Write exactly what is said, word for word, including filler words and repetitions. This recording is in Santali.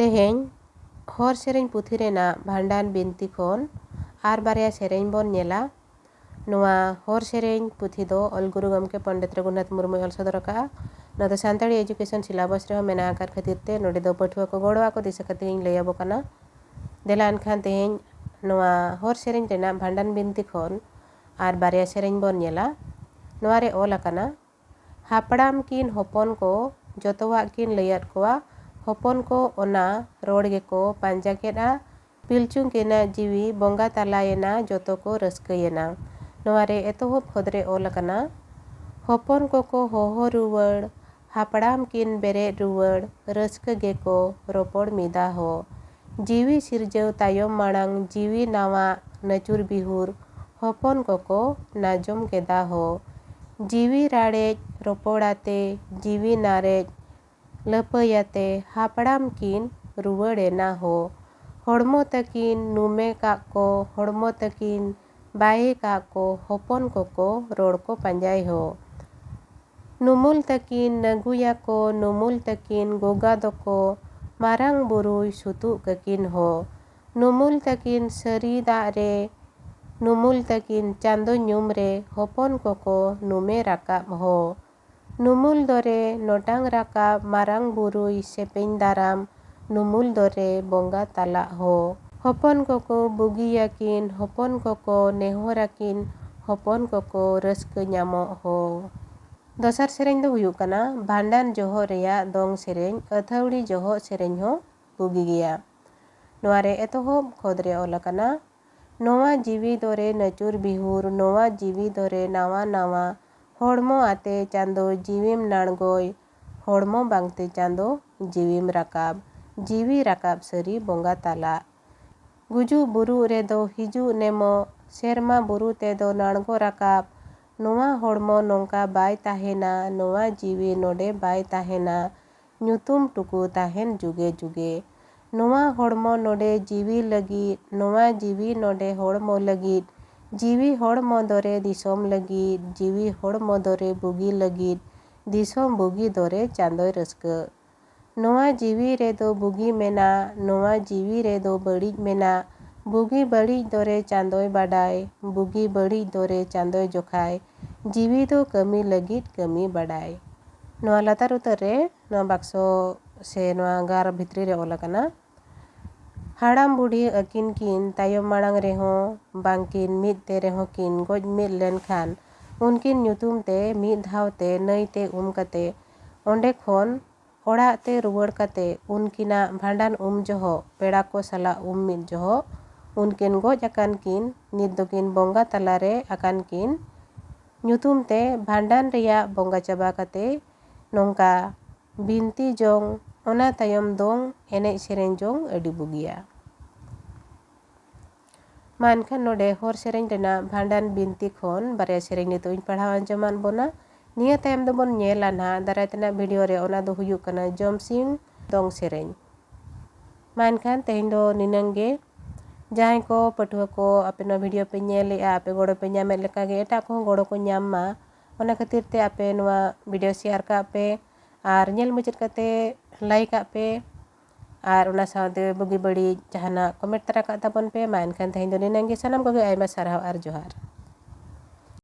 ᱛᱮᱦᱮᱧ ᱦᱚᱨ ᱥᱮᱨᱮᱧ ᱯᱩᱛᱷᱤ ᱨᱮᱱᱟᱜ ᱵᱷᱟᱸᱰᱟᱱ ᱵᱤᱱᱛᱤ ᱠᱷᱚᱱ ᱟᱨ ᱵᱟᱨᱭᱟ ᱥᱮᱨᱮᱧ ᱵᱚᱱ ᱧᱮᱞᱟ᱾ ᱱᱚᱣᱟ ᱦᱚᱨ ᱥᱮᱨᱮᱧ ᱯᱩᱛᱷᱤ ᱫᱚ ᱚᱞ ᱜᱩᱨᱩ ᱜᱚᱢᱠᱮ ᱯᱚᱱᱰᱤᱛ ᱨᱚᱜᱷᱩᱱᱟᱛᱷ ᱢᱩᱨᱢᱩᱭ ᱚᱞ ᱥᱚᱫᱚᱨ ᱟᱠᱟᱫᱼᱟ᱾ ᱱᱚᱣᱟ ᱫᱚ ᱥᱟᱱᱛᱟᱲᱤ education syllabus ᱨᱮᱦᱚᱸ ᱢᱮᱱᱟᱜ ᱟᱠᱟᱫ ᱠᱷᱟᱹᱛᱤᱨ ᱛᱮ ᱱᱚᱰᱮ ᱫᱚ ᱯᱟᱹᱴᱷᱩᱣᱟᱹ ᱠᱚ ᱜᱚᱲᱚ ᱟᱠᱚ ᱫᱤᱥᱟᱹ ᱠᱟᱛᱮ ᱤᱧ ᱞᱟᱹᱭ ᱟᱵᱚ ᱠᱟᱱᱟ᱾ ᱫᱮᱞᱟ ᱮᱱᱠᱷᱟᱱ ᱛᱮᱦᱮᱧ ᱱᱚᱣᱟ ᱦᱚᱨ ᱥᱮᱨᱮᱧ ᱨᱮᱱᱟᱜ ᱵᱷᱟᱸᱰᱟᱱ ᱵᱤᱱᱛᱤ ᱠᱷᱚᱱ ᱟᱨ ᱵᱟᱨᱭᱟ ᱥᱮᱨᱮᱧ ᱵᱚᱱ ᱧᱮᱞᱟ᱾ ᱱᱚᱣᱟ ᱨᱮ ᱚᱞ ᱟᱠᱟᱱᱟ, ᱦᱟᱯᱲᱟᱢ ᱠᱤᱱ ᱦᱚᱯᱚᱱ ᱠᱚ ᱡᱚᱛᱚᱣᱟᱜ ᱠᱤᱱ ᱞᱟᱹᱭᱟᱫ ᱠᱚᱣᱟ᱾ ᱦᱚᱯᱚᱱ ᱠᱚ ᱚᱱᱟ ᱨᱚᱲ ᱜᱮᱠᱚ ᱯᱟᱸᱡᱟ ᱠᱮᱫᱼᱟ᱾ ᱯᱤᱞᱪᱩ ᱠᱤᱱᱟᱜ ᱡᱤᱣᱤ ᱵᱚᱸᱜᱟ ᱛᱟᱞᱟᱭᱮᱱᱟ, ᱡᱚᱛᱚ ᱠᱚ ᱨᱟᱹᱥᱠᱟᱹᱭᱮᱱᱟ᱾ ᱱᱚᱣᱟ ᱨᱮ ᱮᱛᱚᱦᱚᱵ ᱠᱷᱚᱸᱫᱽ ᱨᱮ ᱚᱞ ᱟᱠᱟᱱᱟ, ᱦᱚᱯᱚᱱ ᱠᱚᱠᱚ ᱦᱚᱦᱚ ᱨᱩᱣᱟᱹᱲ, ᱦᱟᱯᱲᱟᱢ ᱠᱤᱱ ᱵᱮᱨᱮᱫ ᱨᱩᱣᱟᱹᱲ, ᱨᱟᱹᱥᱠᱟᱹ ᱜᱮᱠᱚ ᱨᱚᱯᱚᱲ ᱢᱤᱫᱟ ᱦᱚ᱾ ᱡᱤᱣᱤ ᱥᱤᱨᱡᱟᱹᱣ ᱛᱟᱭᱚᱢ ᱢᱟᱲᱟᱝ, ᱡᱤᱣᱤ ᱱᱟᱣᱟ ᱱᱟᱹᱪᱩᱨ ᱵᱤᱦᱩᱨ, ᱦᱚᱯᱚᱱ ᱠᱚᱠᱚ ᱱᱟᱡᱚᱢ ᱠᱮᱫᱟ ᱦᱚ᱾ ᱡᱤᱣᱤ ᱨᱟᱲᱮᱡ ᱨᱚᱯᱚᱲᱟᱛᱮ, ᱡᱤᱣᱤ ᱱᱟᱨᱮᱡ ᱞᱟᱹᱯᱟᱹᱭᱟᱛᱮ, ᱦᱟᱯᱲᱟᱢ ᱠᱤᱱ ᱨᱩᱣᱟᱹᱲᱮᱱᱟ ᱦᱚ᱾ ᱦᱚᱲᱢᱚ ᱛᱟᱹᱠᱤᱱ ᱱᱩᱢᱮ ᱠᱟᱜ ᱠᱚ, ᱦᱚᱲᱢᱚ ᱛᱟᱹᱠᱤᱱ ᱵᱟᱭᱮ ᱠᱟᱜ ᱠᱚ, ᱦᱚᱯᱚᱱ ᱠᱚᱠᱚ ᱨᱚᱲ ᱠᱚ ᱯᱟᱸᱡᱟᱭ ᱦᱚ᱾ ᱱᱩᱢᱩᱞ ᱛᱟᱹᱠᱤᱱ ᱱᱟᱹᱜᱩᱭᱟᱠᱚ, ᱱᱩᱢᱩᱞ ᱛᱟᱹᱠᱤᱱ ᱜᱚᱜᱟ ᱫᱚᱠᱚ, ᱢᱟᱨᱟᱝ ᱵᱩᱨᱩᱭ ᱥᱩᱛᱩᱜ ᱠᱟᱹᱠᱤᱱ ᱦᱚ᱾ ᱱᱩᱢᱩᱞ ᱛᱟᱹᱠᱤᱱ ᱥᱟᱹᱨᱤ ᱫᱟᱜ ᱨᱮ, ᱱᱩᱢᱩᱞ ᱛᱟᱹᱠᱤᱱ ᱪᱟᱸᱫᱚ ᱧᱩᱢ ᱨᱮ, ᱦᱚᱯᱚᱱ ᱠᱚᱠᱚ ᱱᱩᱢᱮ ᱨᱟᱠᱟᱵ ᱦᱚ᱾ ᱱᱩᱢᱩᱞ ᱫᱚᱨᱮ ᱱᱚᱴᱟᱝ ᱨᱟᱠᱟᱵ, ᱢᱟᱨᱟᱝ ᱵᱩᱨᱩᱭ ᱥᱮᱯᱮᱧ ᱫᱟᱨᱟᱢ, ᱱᱩᱢᱩᱞ ᱫᱚᱨᱮ ᱵᱚᱸᱜᱟ ᱛᱟᱞᱟᱜ ᱦᱚ᱾ ᱦᱚᱯᱚᱱ ᱠᱚᱠᱚ ᱵᱩᱜᱤᱭᱟᱠᱤᱱ, ᱦᱚᱯᱚᱱ ᱠᱚᱠᱚ ᱱᱮᱦᱚᱨᱟᱠᱤᱱ, ᱦᱚᱯᱚᱱ ᱠᱚᱠᱚ ᱨᱟᱹᱥᱠᱟᱹ ᱧᱟᱢᱚᱜ ᱦᱚ᱾ ᱫᱚᱥᱟᱨ ᱥᱮᱨᱮᱧ ᱫᱚ ᱦᱩᱭᱩᱜ ᱠᱟᱱᱟ ᱵᱷᱟᱸᱰᱟᱱ ᱡᱚᱦᱚᱜ ᱨᱮᱭᱟᱜ ᱫᱚᱝ ᱥᱮᱨᱮᱧ, ᱟᱹᱛᱷᱟᱹᱣᱲᱤ ᱡᱚᱦᱚᱜ ᱥᱮᱨᱮᱧ ᱦᱚᱸ ᱵᱩᱜᱤ ᱜᱮᱭᱟ᱾ ᱱᱚᱣᱟ ᱨᱮ ᱮᱛᱚᱦᱚᱵ ᱠᱷᱚᱸᱫᱽ ᱨᱮ ᱚᱞ ᱟᱠᱟᱱᱟ, ᱱᱚᱣᱟ ᱡᱤᱣᱤ ᱫᱚᱨᱮ ᱱᱟᱹᱪᱩᱨ ᱵᱤᱦᱩᱨ, ᱱᱚᱣᱟ ᱡᱤᱣᱤ ᱫᱚᱨᱮ ᱱᱟᱣᱟ ᱱᱟᱣᱟ, ᱦᱚᱲᱢᱚ ᱟᱛᱮ ᱪᱟᱸᱫᱚ ᱡᱤᱣᱤᱢ ᱱᱟᱬᱜᱚᱭ, ᱦᱚᱲᱢᱚ ᱵᱟᱝᱛᱮ ᱪᱟᱸᱫᱚ ᱡᱤᱣᱤᱢ ᱨᱟᱠᱟᱵ, ᱡᱤᱣᱤ ᱨᱟᱠᱟᱵ ᱥᱟᱹᱨᱤ ᱵᱚᱸᱜᱟ ᱛᱟᱞᱟᱜ᱾ ᱜᱩᱡᱩᱜ ᱵᱩᱨᱩᱜ ᱨᱮᱫᱚ ᱦᱤᱡᱩᱜ ᱱᱮᱢᱚᱜ, ᱥᱮᱨᱢᱟ ᱵᱩᱨᱩ ᱛᱮᱫᱚ ᱱᱟᱬᱜᱚ ᱨᱟᱠᱟᱵ, ᱱᱚᱣᱟ ᱦᱚᱲᱢᱚ ᱱᱚᱝᱠᱟ ᱵᱟᱭ ᱛᱟᱦᱮᱱᱟ, ᱱᱚᱣᱟ ᱡᱤᱣᱤ ᱱᱚᱰᱮ ᱵᱟᱭ ᱛᱟᱦᱮᱱᱟ, ᱧᱩᱛᱩᱢ ᱴᱩᱠᱩ ᱛᱟᱦᱮᱱ ᱡᱩᱜᱮ ᱡᱩᱜᱮ᱾ ᱱᱚᱣᱟ ᱦᱚᱲᱢᱚ ᱱᱚᱰᱮ ᱡᱤᱣᱤ ᱞᱟᱹᱜᱤᱫ, ᱱᱚᱣᱟ ᱡᱤᱣᱤ ᱱᱚᱰᱮ ᱦᱚᱲᱢᱚ ᱞᱟᱹᱜᱤᱫ, ᱡᱤᱣᱤ ᱦᱚᱲᱢᱚ ᱫᱚᱨᱮ ᱫᱤᱥᱚᱢ ᱞᱟᱹᱜᱤᱫ, ᱡᱤᱣᱤ ᱦᱚᱲᱢᱚ ᱫᱚᱨᱮ ᱵᱩᱜᱤ ᱞᱟᱹᱜᱤᱫ, ᱫᱤᱥᱚᱢ ᱵᱩᱜᱤ ᱫᱚᱨᱮ ᱪᱟᱸᱫᱚᱭ ᱨᱟᱹᱥᱠᱟᱹ᱾ ᱱᱚᱣᱟ ᱡᱤᱣᱤ ᱨᱮᱫᱚ ᱵᱩᱜᱤ ᱢᱮᱱᱟᱜ, ᱱᱚᱣᱟ ᱡᱤᱣᱤ ᱨᱮᱫᱚ ᱵᱟᱹᱲᱤᱡ ᱢᱮᱱᱟᱜ᱾ ᱵᱩᱜᱤ ᱵᱟᱹᱲᱤᱡ ᱫᱚᱨᱮ ᱪᱟᱸᱫᱚᱭ ᱵᱟᱰᱟᱭ, ᱵᱩᱜᱤ ᱵᱟᱹᱲᱤᱡ ᱫᱚᱨᱮ ᱪᱟᱸᱫᱚᱭ ᱡᱚᱠᱷᱟᱭ᱾ ᱡᱤᱣᱤ ᱫᱚ ᱠᱟᱹᱢᱤ ᱞᱟᱹᱜᱤᱫ ᱠᱟᱹᱢᱤ ᱵᱟᱰᱟᱭ᱾ ᱱᱚᱣᱟ ᱞᱟᱛᱟᱨ ᱩᱛᱟᱹᱨ ᱨᱮ ᱱᱚᱣᱟ ᱵᱟᱠᱥᱚ ᱥᱮ ᱱᱚᱣᱟ ᱜᱟᱨ ᱵᱷᱤᱛᱨᱤ ᱨᱮ ᱚᱞ ᱟᱠᱟᱱᱟ, ᱦᱟᱲᱟᱢ ᱵᱩᱰᱷᱤ ᱟᱹᱠᱤᱱ ᱠᱤᱱ ᱛᱟᱭᱚᱢ ᱢᱟᱲᱟᱝ ᱨᱮᱦᱚᱸ ᱵᱟᱝᱠᱤᱱ ᱢᱤᱫ ᱛᱮ ᱨᱮᱦᱚᱸ ᱠᱤᱱ ᱜᱚᱡ ᱢᱤᱫ ᱞᱮᱱᱠᱷᱟᱱ, ᱩᱱᱠᱤᱱ ᱧᱩᱛᱩᱢ ᱛᱮ ᱢᱤᱫ ᱫᱷᱟᱣ ᱛᱮ ᱱᱟᱹᱭ ᱛᱮ ᱩᱢ ᱠᱟᱛᱮ ᱚᱸᱰᱮ ᱠᱷᱚᱱ ᱚᱲᱟᱜ ᱛᱮ ᱨᱩᱣᱟᱹᱲ ᱠᱟᱛᱮ ᱩᱱᱠᱤᱱᱟᱜ ᱵᱷᱟᱸᱰᱟᱱ ᱩᱢ ᱡᱚᱦᱚᱜ, ᱯᱮᱲᱟ ᱠᱚ ᱥᱟᱞᱟᱜ ᱩᱢ ᱢᱤᱫ ᱡᱚᱦᱚᱜ, ᱩᱱᱠᱤᱱ ᱜᱚᱡ ᱟᱠᱟᱱ ᱠᱤᱱ, ᱱᱤᱛ ᱫᱚᱠᱤᱱ ᱵᱚᱸᱜᱟ ᱛᱟᱞᱟᱨᱮ ᱟᱠᱟᱱ ᱠᱤᱱ ᱧᱩᱛᱩᱢ ᱛᱮ ᱵᱷᱟᱸᱰᱟᱱ ᱨᱮᱭᱟᱜ ᱵᱚᱸᱜᱟ ᱪᱟᱵᱟ ᱠᱟᱛᱮ ᱱᱚᱝᱠᱟ ᱵᱤᱱᱛᱤ ᱡᱚᱝ, ᱚᱱᱟ ᱛᱟᱭᱚᱢ ᱫᱚᱝ ᱮᱱᱮᱡ ᱥᱮᱨᱮᱧ ᱡᱚᱝ ᱟᱹᱰᱤ ᱵᱩᱜᱤᱭᱟ᱾ ᱢᱟ ᱮᱱᱠᱷᱟᱱ ᱱᱚᱰᱮ ᱦᱚᱨ ᱥᱮᱨᱮᱧ ᱨᱮᱱᱟᱜ ᱵᱷᱟᱸᱰᱟᱱ ᱵᱤᱱᱛᱤ ᱠᱷᱚᱱ ᱵᱟᱨᱭᱟ ᱥᱮᱨᱮᱧ ᱱᱤᱛᱚᱜ ᱤᱧ ᱯᱟᱲᱦᱟᱣ ᱟᱸᱡᱚᱢᱟᱫ ᱵᱚᱱᱟ᱾ ᱱᱤᱭᱟᱹ ᱛᱟᱭᱚᱢ ᱫᱚᱵᱚᱱ ᱧᱮᱞᱟ ᱱᱟᱦᱟᱜ ᱫᱟᱨᱟᱭ ᱛᱮᱱᱟᱜ ᱵᱷᱤᱰᱤᱭᱳ ᱨᱮ, ᱚᱱᱟ ᱫᱚ ᱦᱩᱭᱩᱜ ᱠᱟᱱᱟ ᱡᱚᱢᱥᱤᱢ ᱫᱚᱝ ᱥᱮᱨᱮᱧ᱾ ᱢᱟ ᱮᱱᱠᱷᱟᱱ ᱛᱮᱦᱮᱧ ᱫᱚ ᱱᱤᱱᱟᱹᱝ ᱜᱮ᱾ ᱡᱟᱦᱟᱸᱭ ᱠᱚ ᱯᱟᱹᱴᱷᱩᱣᱟᱹ ᱠᱚ ᱟᱯᱮ ᱱᱚᱣᱟ ᱵᱷᱤᱰᱤᱭᱳ ᱯᱮ ᱧᱮᱞᱮᱜᱼᱟ, ᱟᱯᱮ ᱜᱚᱲᱚ ᱯᱮ ᱧᱟᱢᱮᱫ ᱞᱮᱠᱟ ᱜᱮ ᱮᱴᱟᱜ ᱠᱚᱦᱚᱸ ᱜᱚᱲᱚ ᱠᱚ ᱧᱟᱢ ᱢᱟ, ᱚᱱᱟ ᱠᱷᱟᱹᱛᱤᱨ ᱛᱮ ᱟᱯᱮ ᱱᱚᱣᱟ ᱵᱷᱤᱰᱤᱭᱳ ᱥᱮᱭᱟᱨ ᱠᱟᱜ ᱯᱮ ᱟᱨ ᱧᱮᱞ ᱢᱩᱪᱟᱹᱫ ᱠᱟᱛᱮ ᱞᱟᱭᱤᱠ ᱟᱜ ᱯᱮ᱾ ᱟᱨ ᱚᱱᱟ ᱥᱟᱶᱛᱮ ᱵᱩᱜᱤ ᱵᱟᱹᱲᱤᱡ ᱡᱟᱦᱟᱱᱟᱜ ᱠᱚᱢᱮᱱᱴ ᱛᱟᱨᱟ ᱠᱟᱜ ᱛᱟᱵᱚᱱ ᱯᱮ᱾ ᱢᱟ ᱮᱱᱠᱷᱟᱱ ᱛᱮᱦᱮᱧ ᱫᱚ ᱱᱤᱱᱟᱹᱝ ᱜᱮ᱾ ᱥᱟᱱᱟᱢ ᱠᱚᱜᱮ ᱟᱭᱢᱟ ᱥᱟᱨᱦᱟᱣ ᱟᱨ ᱡᱚᱦᱟᱨ᱾